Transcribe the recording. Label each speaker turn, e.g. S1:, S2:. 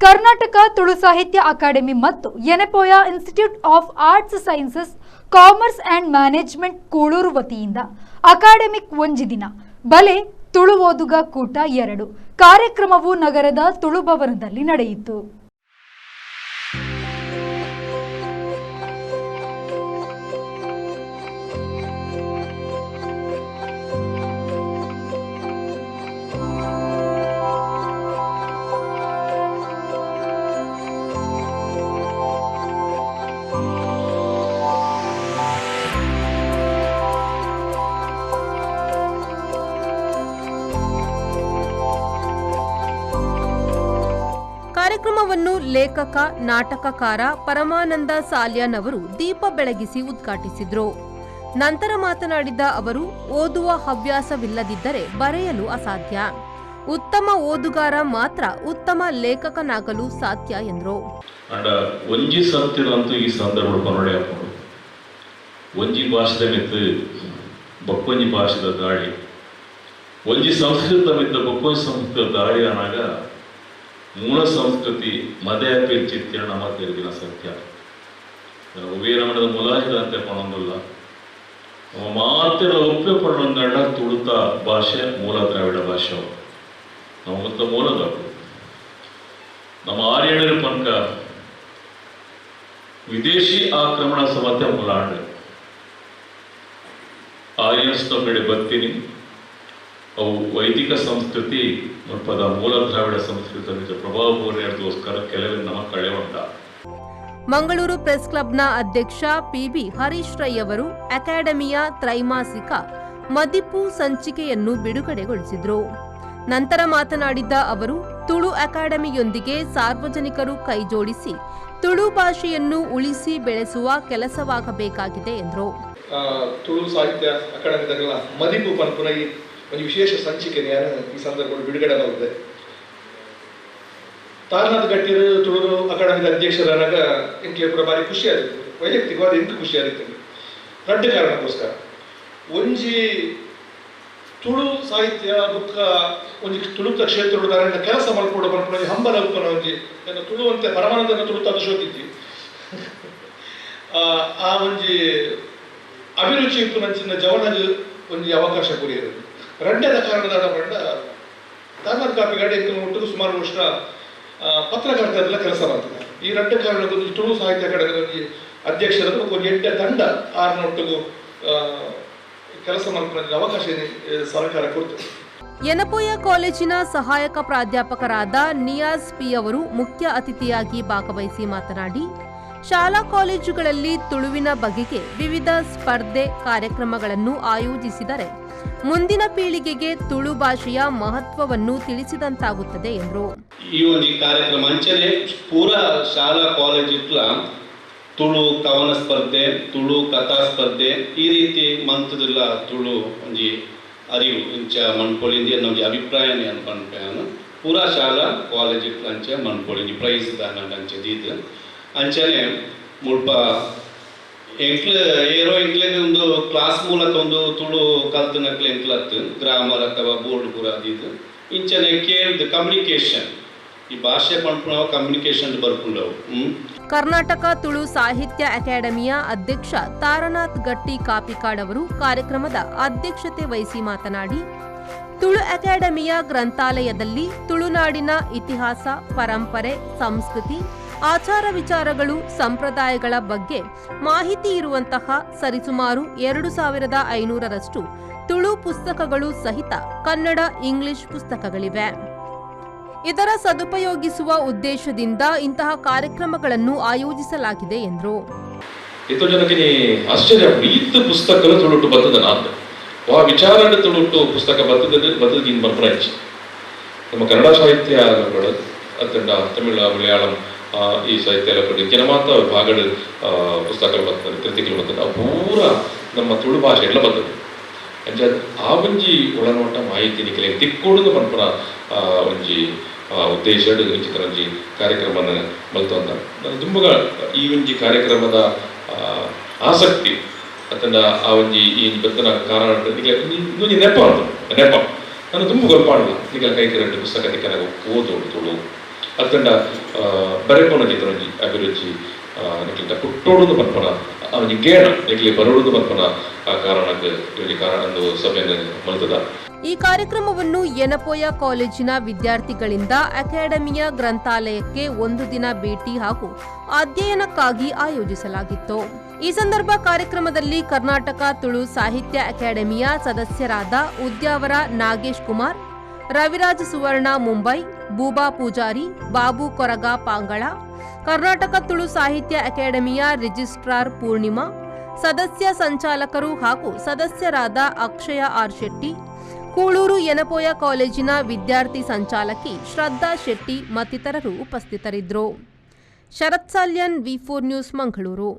S1: ಕರ್ನಾಟಕ ತುಳು ಸಾಹಿತ್ಯ ಅಕಾಡೆಮಿ ಮತ್ತು Yenepoya institute of arts sciences commerce and management Kulur ವತಿಯಿಂದ academic ಒಂಜಿ ದಿನ ಬಲೆ ತುಳು ಓದುಗ ಕೂಟ 2 ಕಾರ್ಯಕ್ರಮವು ನಗರದ ತುಳು ಭವನದಲ್ಲಿ ನಡೆಯಿತು.
S2: ಕಾರ್ಯಕ್ರಮವನ್ನು ಲೇಖಕ ನಾಟಕಕಾರ ಪರಮಾನಂದ ಸಾಲ್ಯಾನ್ ಅವರು ದೀಪ ಬೆಳಗಿಸಿ ಉದ್ಘಾಟಿಸಿದರು. ನಂತರ ಮಾತನಾಡಿದ ಅವರು, ಓದುವ ಹವ್ಯಾಸವಿಲ್ಲದಿದ್ದರೆ ಬರೆಯಲು ಅಸಾಧ್ಯ. ಉತ್ತಮ ಓದುಗಾರ ಮಾತ್ರ ಉತ್ತಮ ಲೇಖಕನಾಗಲು ಸಾಧ್ಯ ಎಂದರು.
S3: ಅಂಡ ಒಂಜಿ ಸತ್ಯದಂತೂ ಈ ಸಂದರ್ಭ ಪನೊಡೆ ಹಾಕೊಂಡು ಒಂಜಿ ಭಾಷೆದ ಮಿತ್ತು ಬಕ್ಕೊಂಜಿ ಭಾಷೆದ ದಾಳಿ, ಒಂಜಿ ಸಂಸ್ಕೃತ ಮಿತ್ತ ಬಕ್ಕೊಂಜಿ ಸಂಸ್ಕೃತ ದಾಳಿ ಅನಾಗ ಮೂಲ ಸಂಸ್ಕೃತಿ ಮದೆ ಪಿರ್ಚಿತ್ತಿರ ನಮ್ಮ ತೆರಿದಿನ ಸತ್ಯ. ವೀರಮಣದ ಮುಲಾಜಿದ ಅಂತ ಪಣೊಂದುಲ್ಲ, ನಮ್ಮ ಮಾತಿರ ಒಪ್ಪೆ ಪಣ್ಣೊಂದಡ ತುಳುತ ಭಾಷೆ ಮೂಲ ದ್ರಾವಿಡ ಭಾಷೆ. ನಮ್ಮ ಮೊತ್ತ ಮೂಲದವು ನಮ್ಮ ಆರ್ಯಣರ ಪನ್ಕ ವಿದೇಶಿ ಆಕ್ರಮಣ ಸಮತ್ಯ ಮೂಲಾಂಡ ಆರ್ಯನ್ಸ್ ಕಡೆ ಬರ್ತೀನಿ. ಅವು ವೈದಿಕ ಸಂಸ್ಕೃತಿ ಮುಲ್ಪದ ಮೂಲ ದ್ರಾವಿಡ ಸಂಸ್ಕೃತಿ ಪ್ರಭಾವ ಪೂರ್ಣಗೋಸ್ಕರ ಕೆಲವೇ ನಮ್ಮ ಕಳೆ ಉಂಟ.
S2: ಮಂಗಳೂರು ಪ್ರೆಸ್ ಕ್ಲಬ್ನ ಅಧ್ಯಕ್ಷ ಪಿಬಿ ಹರೀಶ್ ರೈ ಅವರು ಅಕಾಡೆಮಿಯ ತ್ರೈಮಾಸಿಕ ಮದಿಪು ಸಂಚಿಕೆಯನ್ನು ಬಿಡುಗಡೆಗೊಳಿಸಿದರು. ನಂತರ ಮಾತನಾಡಿದ ಅವರು, ತುಳು ಅಕಾಡೆಮಿಯೊಂದಿಗೆ ಸಾರ್ವಜನಿಕರು ಕೈಜೋಡಿಸಿ ತುಳು ಭಾಷೆಯನ್ನು ಉಳಿಸಿ ಬೆಳೆಸುವ ಕೆಲಸವಾಗಬೇಕಾಗಿದೆ ಎಂದರು.
S4: ತುಳು ಸಾಹಿತ್ಯ ಅಕಾಡೆಮಿದ ಮದಿಪು ಪನ್ಪುನ ಈ ಒಂದು ವಿಶೇಷ ಸಂಚಿಕೆ ಈ ಸಂದರ್ಭದಲ್ಲಿ ಬಿಡುಗಡೆ ಆಗಿದೆ. ತಾರನಾಥ್ ಗಟ್ಟಿರು ತುಳು ಅಕಾಡೆಮಿದ ಅಧ್ಯಕ್ಷರಾಗ ಎಂಕ್ಲೆ ಪೂರ ಭಾರಿ ಖುಷಿ ಆಗಿತ್ತು. ವೈಯಕ್ತಿಕವಾದ ಎಂಕ್ ಖುಷಿ ಆಗಿತ್ತು ರಡ್ಡು ಕಾರಣಕ್ಕೋಸ್ಕರ. ಒಂಜಿ ತುಳು ಸಾಹಿತ್ಯ ಬುಕ್ಕ ಒಂಜಿ ತುಳುತ ಕ್ಷೇತ್ರದ ದಾರಣ್ಣ ಕೆಲಸ ಮಲ್ಪೊಡು ಪನ್ಪುನ ಒಂಜಿ ಹಂಬಲ ಉಪ್ಪುನ ಒಂಜಿ ಎನ್ನ ತುಳುವಂತೆ ಪರಮಾನಂದನ ತುಳುತ ಶೋಕಿದ್ದಿ ಆ ಒಂಜಿ ಅಭಿರುಚಿ ಉಪ್ಪುನಂಚಿನ ಜವನಗ್ ಒಂಜಿ ಅವಕಾಶ ಕೊರಿಯರು. ರಡ್ಡದ ಕಾರಣದ ಪಂಡ ತಾರನಾಥ್ ಕಾಪಿಗಾಡಿ ಎಂಕ್ ಒಟ್ಟುಗು ಸುಮಾರು ವರ್ಷ ಪತ್ರಕರ್ತರೆಲ್ಲ ಕೆಲಸ ಮಾಡ್ತಾರೆ. ಈ ರಡ್ಡ ಕಾರಣಕ್ಕೊಂದು ತುಳು ಸಾಹಿತ್ಯ ಅಕಾಡೆಮಿದ ಒಂಜಿ ಅಧ್ಯಕ್ಷರದ್ದು ಒಂದು ಎಡ್ಡೆ ತಂಡ ಆರ್ನೊಟ್ಟಿಗೂ ಕೆಲಸ ಮಲ್ಪುನ ಅವಕಾಶ ಸರ್ಕಾರ ಕೊಡ್ತದೆ.
S2: ಯನಪೋಯ ಕಾಲೇಜಿನ ಸಹಾಯಕ ಪ್ರಾಧ್ಯಾಪಕರಾದ ನಿಯಾಜ್ ಪಿ ಅವರು ಮುಖ್ಯ ಅತಿಥಿಯಾಗಿ ಭಾಗವಹಿಸಿ ಮಾತನಾಡಿ, ಶಾಲಾ ಕಾಲೇಜುಗಳಲ್ಲಿ ತುಳುವಿನ ಬಗೆಗೆ ವಿವಿಧ ಸ್ಪರ್ಧೆ ಕಾರ್ಯಕ್ರಮಗಳನ್ನು ಆಯೋಜಿಸಿದರೆ ಮುಂದಿನ ಪೀಳಿಗೆಗೆ ತುಳು ಭಾಷೆಯ ಮಹತ್ವವನ್ನು ತಿಳಿಸಿದಂತಾಗುತ್ತದೆ ಎಂದರು.
S5: ಈ ಒಂದು ಕಾರ್ಯಕ್ರಮ ಅಂಚನೆ ಪೂರಾ ಶಾಲಾ ಕಾಲೇಜ್ ಇಟ್ಲ ತುಳು ಕವನ ಸ್ಪರ್ಧೆ, ತುಳು ಕಥಾ ಸ್ಪರ್ಧೆ ಈ ರೀತಿ ಮಂತದಿಲ್ಲ ತುಳು ಒಂಜಿ ಅರಿವು ಇಂಚ ಮನ್ಪೊಳಿಂದಿ ಅನ್ನೋ ಒಂಜಿ ಅಭಿಪ್ರಾಯನೇ ಅನ್ಪನ್ಪೆ. ಪೂರಾ ಶಾಲಾ ಕಾಲೇಜ್ ಇಟ್ಲ ಅಂಚೆ ಮನ್ಪೊಳಿಂಜಿ ಪ್ರೈಸ್ ದಾನ ಅಂಚೆ ದೀದ್ ಅಂಚನೆ ಮುಲ್ಪ ಎಂಕ್ಲು ಏರೋ ಎಂಕ್ಲೆಗ್ ಒಂದು ಕ್ಲಾಸ್ ಮೂಲಕ ಒಂದು ತುಳು ಕಲ್ತನಕ್ಲೆ ಎಂಕ್ಲತ್ತು ಗ್ರಾಮರ್ ಅಥವಾ ಬೋರ್ಡ್ ಪೂರ ದೀದ್ ಇಂಚನೆ ಕೇಳ್ದು ಕಮ್ಯುನಿಕೇಶನ್ ಈ ಭಾಷೆ ಪನ್ಪುನವು ಕಮ್ಯುನಿಕೇಶನ್ ಬರ್ಪುಂಡವು.
S2: ಕರ್ನಾಟಕ ತುಳು ಸಾಹಿತ್ಯ ಅಕಾಡೆಮಿಯ ಅಧ್ಯಕ್ಷ ತಾರನಾಥ್ ಗಟ್ಟಿ ಕಾಪಿಕಾಡ್ ಅವರು ಕಾರ್ಯಕ್ರಮದ ಅಧ್ಯಕ್ಷತೆ ವಹಿಸಿ ಮಾತನಾಡಿ, ತುಳು ಅಕಾಡೆಮಿಯ ಗ್ರಂಥಾಲಯದಲ್ಲಿ ತುಳುನಾಡಿನ ಇತಿಹಾಸ, ಪರಂಪರೆ, ಸಂಸ್ಕೃತಿ, ಆಚಾರ ವಿಚಾರಗಳು, ಸಂಪ್ರದಾಯಗಳ ಬಗ್ಗೆ ಮಾಹಿತಿ ಇರುವಂತಹ ಸರಿಸುಮಾರು 2500ರಷ್ಟು ತುಳು ಪುಸ್ತಕಗಳು ಸಹಿತ ಕನ್ನಡ, ಇಂಗ್ಲಿಷ್ ಪುಸ್ತಕಗಳಿವೆ. ಇದರ ಸದುಪಯೋಗಿಸುವ ಉದ್ದೇಶದಿಂದ ಇಂತಹ ಕಾರ್ಯಕ್ರಮಗಳನ್ನು ಆಯೋಜಿಸಲಾಗಿದೆ ಎಂದರು.
S6: ಎತ್ತೋ ಜನಕ್ಕೆ ಆಶ್ಚರ್ಯ, ಈತ್ ಪುಸ್ತಕಲು ತುಳುಟು ಬತ್ತದ ನಾಂದ್ ವಾ ವಿಚಾರಣೆ ತುಳುಟು ಪುಸ್ತಕ ಬತ್ತದ ಬತ್ತದ ಇನ್ ಬರ್ಪುನ ಇಜ್ಜಿ. ನಮ್ಮ ಕನ್ನಡ ಸಾಹಿತ್ಯ ಅತ್ತಂಡ ತಮಿಳ, ಮಲಯಾಳಂ ಈ ಸಾಹಿತ್ಯ ಎಲ್ಲ ಜನ ಮಾತ್ರ ಭಾಗಡ್ ಪುಸ್ತಕಗಳು ಬರ್ತದೆ, ಕೃತಿಗಳು ಬರ್ತದೆ. ಅವು ಪೂರ ನಮ್ಮ ತುಳು ಭಾಷೆ ಎಲ್ಲ ಬರ್ತದೆ. ಅಂಚ ಆ ಒಂಜಿ ಒಳನೋಟ ಮಾಹಿತಿ ನಿಕಲೆ ತಿಕ್ಕೊಡುದು ಪನ್ಪುನ ಒಂಜಿ ಉದ್ದೇಶ ಇಂಚಿನ ಒಂಜಿ ಕಾರ್ಯಕ್ರಮನ ಮಲ್ತೊಂದ. ನಾನು ದುಂಬುಗ ಈ ಒಂಜಿ ಕಾರ್ಯಕ್ರಮದ ಆಸಕ್ತಿ ಅತ್ತಂಡ ಆ ಒಂಜಿ ಈ ಬತ್ತನ ಕಾರಣ ನಿಕಲೆ ಒಂಜಿ ನೆಪ ಉಂಟು. ನೆಪ ನಾನು ದುಂಬು ಗೊಲ್ಪಾಡಲ್ಲ. ನಿಕಲೆ ಕೈ ಕರೆಂಟ್ ಪುಸ್ತಕ ತಿಕ್ಕನಾಗ ಓದೋಡು ತುಳು. ಅತ್ತಂಡ ಬರೆಪುನ ಒಂಜಿ ಅಭಿರುಚಿ ನಿಕ್ಲಿಂದ ಪುಟ್ಟೋಡುಂದು ಪನ್ಪುನ ಒಂಜಿ ಗೇಣ ನಿಕ್ಲಿ ಬರೋಡುಂದು ಪನ್ಪುನ ಆ ಕಾರಣಕ್ಕೆ ಈ ಕಾರಣ ಒಂದು ಸಭೆಯನ್ನು ಮಲ್ತದ.
S2: ಈ ಕಾರ್ಯಕ್ರಮವನ್ನು ಯೆನಪೋಯ ಕಾಲೇಜಿನ ವಿದ್ಯಾರ್ಥಿಗಳಿಂದ ಅಕಾಡೆಮಿಯ ಗ್ರಂಥಾಲಯಕ್ಕೆ ಒಂದು ದಿನ ಭೇಟಿ ಹಾಗೂ ಅಧ್ಯಯನಕ್ಕಾಗಿ ಆಯೋಜಿಸಲಾಗಿತ್ತು. ಈ ಸಂದರ್ಭ ಕಾರ್ಯಕ್ರಮದಲ್ಲಿ ಕರ್ನಾಟಕ ತುಳು ಸಾಹಿತ್ಯ ಅಕಾಡೆಮಿಯ ಸದಸ್ಯರಾದ ಉದ್ಯಾವರ ನಾಗೇಶ್ ಕುಮಾರ್, ರವಿರಾಜ್ ಸುವರ್ಣ ಮುಂಬೈ, ಬೂಬಾ ಪೂಜಾರಿ, ಬಾಬು ಕೊರಗ ಪಾಂಗಳ, ಕರ್ನಾಟಕ ತುಳು ಸಾಹಿತ್ಯ ಅಕಾಡೆಮಿಯ ರಿಜಿಸ್ಟ್ರಾರ್ ಪೂರ್ಣಿಮಾ, ಸದಸ್ಯ ಸಂಚಾಲಕರು ಹಾಗೂ ಸದಸ್ಯರಾದ ಅಕ್ಷಯ ಆರ್ ಶೆಟ್ಟಿ, ಕೂಳೂರು ಯೆನಪೋಯ ಕಾಲೇಜಿನ ವಿದ್ಯಾರ್ಥಿ ಸಂಚಾಲಕಿ ಶ್ರದ್ಧಾ ಶೆಟ್ಟಿ ಮತ್ತಿತರರು ಉಪಸ್ಥಿತರಿದ್ದರು. ಶರತ್ ಸಾಲ್ಯನ್, ವಿ4 ನ್ಯೂಸ್, ಮಂಗಳೂರು.